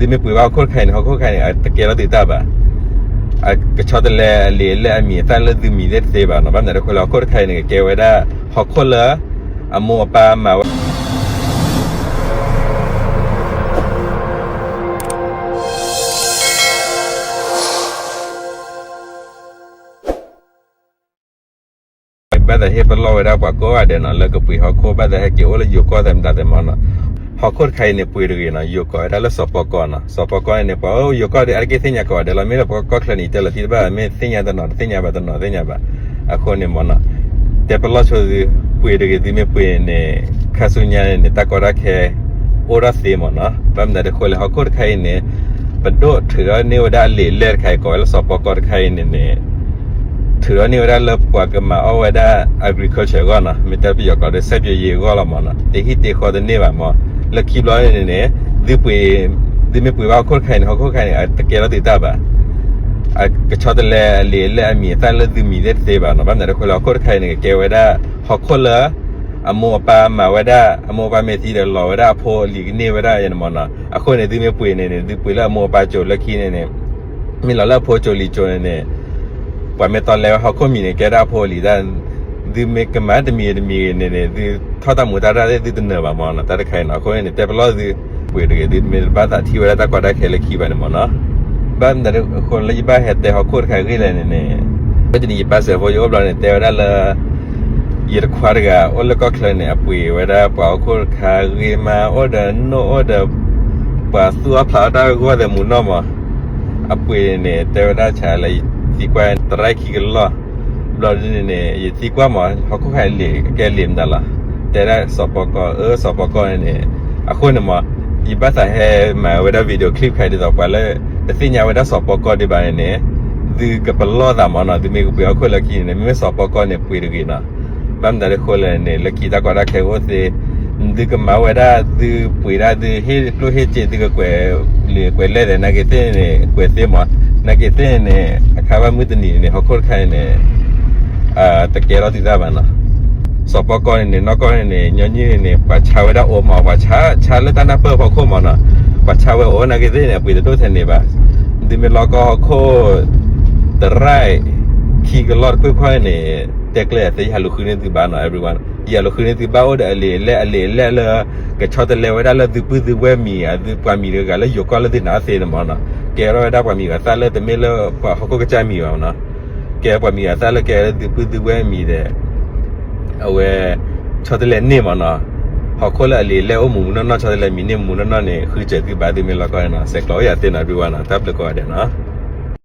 သုမ့ၢ်ပှ့ၤဘၣ်ဟီၣ်ခိၣ်တခါအံၤန့ၣ် ဟီၣ်ခိၣ်တခါအံၤန့ၣ် အတကဲထီၣ်သုတၢ်ဘၣ်. အကဆီတလဲအလံာ်အလဲၢ်အမံၤအသၣ်လၢသုမံၤသ့ၣ်တသ့ဘၣ်နီၤ. ဘၣ်မနုၤအဃိလဲၣ် ဟီၣ်ခိၣ်တခါအံၤန့ၣ် ကကဲဝဲဒၣ် ဟီၣ်ခိၣ်လၢ အမိၢ်အပၢ်မၤဝဲ ဘၣ်သးဟ့ၣ်ပလီၢ်ဝဲဒၣ်ပှၤကိးဂၤဒဲးနီၤ လၢကပှ့ၤဟီၣ်ခိၣ် ဘၣ်သးဟဲက့ၤအိၣ်လၢယိၤကီၢ်သဲးမတၤသဲးမးနီၤ. ဟီၣ်ခိၣ်တခါအံၤန့ၣ် ပှ့ၤတဂ့ၤနီၤ, ယိၤကိးဝဲဒၣ်လၢစီၤပီကီၢ်နီၤ. စီၤပီကီၢ်န့ၣ်န့ၣ် ပှၤအိၣ်ယိၤကီၢ်ဒီး အါတက့ၢ်သ့ၣ်ညါကိးဂၤဒဲးလီၤ. မ့ၢ်လၢပှၤကီၢ်ချၢန့ၣ် တဲလီၤတံၢ်တဘၣ် မ့ၢ်သ့ၣ်ညါတနီၤ တသ့ၣ်ညါဘၣ်တနီၤ သ့ၣ်ညါဘၣ်. အဃိန့ၣ်မးနီၤ တဲပလီၢ်ဆိသု ပှ့ၤတဂ့ၤ သုမ့ၢ်ပှ့ၤန့ၣ် ခါဆူညါန့ၣ်န့ၣ် တၢ်ကီတၢ်ခဲ အိၣ်ထီၣ်သ့မးနီၤ. ဘၣ်မနုၤအဃိလဲၣ် ဟီၣ်ခိၣ်တခါအံၤန့ၣ် ပဒိၣ်ထုးထီၣ်န့ၢ်ဝဲဒၣ်အလံာ်အလဲၢ်တခါအံၤ ကိးဝဲလၢစီၤပီကီၢ်တခါအံၤန့ၣ်န့ၣ် ထုးထီၣ်န့ၢ်ဝဲဒၣ်လၢပှၤကမၤအီၣ်ဝဲဒၣ် agriculture အဂီၢ်နီၤ, မ့ၢ်တဲပယီၤကျိာ်ဒီး စိုက်ပျိုးရေး အဂီၢ်လီၤမးနီၤ. တဟံၣ်တ့ဃီတန့ၢ်ဘၣ်မး. လၢခံဘျီန့ၣ်န့ၣ် သုပှ့ၤ သုမ့ၢ်ပှ့ၤဘၣ်ဟီၣ်ခိၣ်တခါအံၤန့ၣ် ဟီၣ်ခိၣ်တခါအံၤန့ၣ် အတကဲထီၣ်သုတၢ်ဘၣ်. အကဆီတလဲအလံာ်အလဲၢ်အမံၤအသၣ်လၢသုမံၤသ့ၣ်တသ့ဘၣ်နီၤ. ဘၣ်မနုၤအဃိလဲၣ် ဟီၣ်ခိၣ်တခါအံၤန့ၣ် ကကဲဝဲဒၣ် ဟီၣ်ခိၣ်လၢ အမိၢ်အပၢ်မၤဝဲဒၣ် အမိၢ်အပၢ်မ့ၢ်သံဒီးလီၤဝဲဒၣ်အဖိအလံၤကန့ၢ်ဝဲဒၣ်အံၤန့ၣ်မးနီၤ. အဃိန့ၣ် သုမ့ၢ်ပှ့ၤန့ၣ်န့ၣ် သုပှ့ၤလၢအမိၢ်အပၢ်စိၤလၢခံန့ၣ်န့ၣ် မ့ၢ်လီၤလၢအဖိစိၤလံၤစိၤန့ၣ်န့ၣ် ပှၤမ့ၢ်တီလဲဝဲဟီၣ်ခိၣ်မံၤန့ၣ် ကဲဒၣ်အဖိအလံၤတၢ်, သုမ့ၢ်ကမၤတမံၤတမံၤဂ့ၤန့ၣ်န့ၣ် သုထီၣ်တၢ်မူတၢ်ရၣ်သ့ၣ်သုတနၢၤဘၣ်မးနီၤ. တၢ်တခါအံၤနီၤ အဃိန့ၣ် တဲပလီၢ်သု ပှ့ၤတဂ့ၤ သုမ့ၢ်တဘၣ်သးထံၣ်ဝဲဒၣ်တၢ်ကီတၢ်ခဲလၢခံဘၣ်န့ၣ်မးနီၤ. ဘၣ်မနုၤအဃိလၢယဘၣ်ဟဲတဲဟီၣ်ခိၣ်တခါအံၤဂ့ၢ်လဲၣ်န့ၣ်န့ၣ် ဝဲတနံၤယပၢ်စဲးဖိယအိၣ်ဘျီန့ၣ် တဲဝဲဒၣ်လၢ ယတခွါတဂၤအိၣ်လၢကီၢ်ချၢန့ၣ် အပှ့ၤဝဲဒၣ်ပှၤဟီၣ်ခိၣ်တခါဂ့ၤမး အိၣ်ဒီးနိၣ်အိၣ်ဒီး ပှၤသူၣ်အီၣ်ဖျးအီၣ်တၢ်ဂီၢ်သဲးမူးနီၢ်မး အပှ့ၤန့ၣ် တဲဝဲဒၣ်ဆါလၢယသံကွၢ် သရၣ်ခံကလီၢ် ဘျီဒ်န့ၣ်န့ၣ် ယသံကွၢ်မး ဟီၣ်ခိၣ်ခါအံၤလံာ်ကဲလံာ်မတၤလီၤ. တဲဒၣ်စီၤပီကီၢ် အၢ စီၤပီကီၢ်န့ၣ်န့ၣ် အဃိန့ၣ်မး ယဘၣ်သးဟဲမၤဝဲဒၣ် video clip တခါဒ်သိးပှၤလၢ တသ့ၣ်ညါဝဲဒၣ်စီၤပီကီၢ်ဒံးဘၣ်န့ၣ်န့ၣ် သုကပလီၢ်သးမးနီၤ သုမ့ၢ်ကပှ့ၤဟီၣ်ခိၣ်လၢခံန့ၣ်န့ၣ် မ့မ့ၢ်စီၤပီကီၢ်န့ၣ် ပှ့ၤတဂ့ၤနီၤ. ဘၣ်မနုၤအဃိလဲၣ်န့ၣ် လၢခံတၢ်ကီတၢ်ခဲအိၣ်သ့ သုကမၤဝဲဒၣ် သုပှ့ၤဒၣ် သုဟ့ၣ်ကျိၣ်ဟ့ၣ်စ့ သုကကွဲးလံာ်ကွဲးလဲၢ်သဲး နာ်က့ၤသ့ၣ်န့ၣ် ကွဲးသ့မး နာ်က့ၤသ့ၣ်န့ၣ် အခါဘၣ်မုၢ်တနံၤန့ၣ် ဟီၣ်ခိၣ်တခါန့ၣ်န့ၣ် တကဲထီၣ်သုတၢ်ဘၣ်နီၤ. စီၤပီကီၢ်န့ၣ်န့ၣ် နီၢ်ကီၢ်န့ၣ်န့ၣ် ညီနုၢ်န့ၣ်န့ၣ် ပှၤဆါဝဲဒၣ်အိၣ်မး ပှၤဆါ ဆါလၢတၢ်နၢ်ပၢၢ်ဖီခိၣ်မးနီၤ. ပှၤဆါဝဲအိၣ် နာ်က့ၤသ့ၣ်န့ၣ် အပှ့ၤတဒိၣ်ထဲန့ၣ်ဘၣ်. သုမ့ၢ်လီၢ်ကီၢ်ဟီၣ်ခိၣ် သရၣ် ခံကလီၢ်တခွ့ၣ်ခွါန့ၣ် တဲကျဲအသ့ ယဟးလူၤဃုန့ၢ်သုဘၣ်နီၤ everyone ယဟးလူၤဃုန့ၢ်သုဘၣ်အိၣ်ဒီးအလံာ်အလဲၢ် အလံာ်အလဲၢ်လၢ ကဆီတလဲဝဲဒၣ်လၢသုပုၢ်သုဝဲၢ်မံၤ သုပှၤမံၤတဂၤလၢယိၤကီၢ်လၢသုနၤသ့န့ၣ်မးနီၤ. ကဲထီၣ်ဝဲဒၣ်ပှၤမံၤဂၤသၣ်လၢတမ့ၢ်လၢပှၤဟီၣ်ခိၣ်ကစၢ်မံၤဘၣ်နီၤ. ကဲပှၤမံၤဂၤသၣ်လၢကဲလၢသုပုၢ်သုဝဲၢ်မံၤဒီး အဝဲ ဆီတလဲန့ၢ်မးနီၤ. ဟီၣ်ခိၣ်လၢအလံာ်အလဲၢ်အိၣ်မူးမူးနီၢ်နီၢ် ဆီတလဲမံၤန့ၢ်မူးနီၢ်နီၢ်န့ၣ် ဃုစၢၤသုဘၣ် သုမ့ၢ်လီၢ်ကီၢ်န့ၣ်နီၤ. ဆဲးကျိးအိၣ်ယၤသ့နီၤ everyone နီၤ တၢ်ဘျုးကိးဂၤဒဲးနီၤ.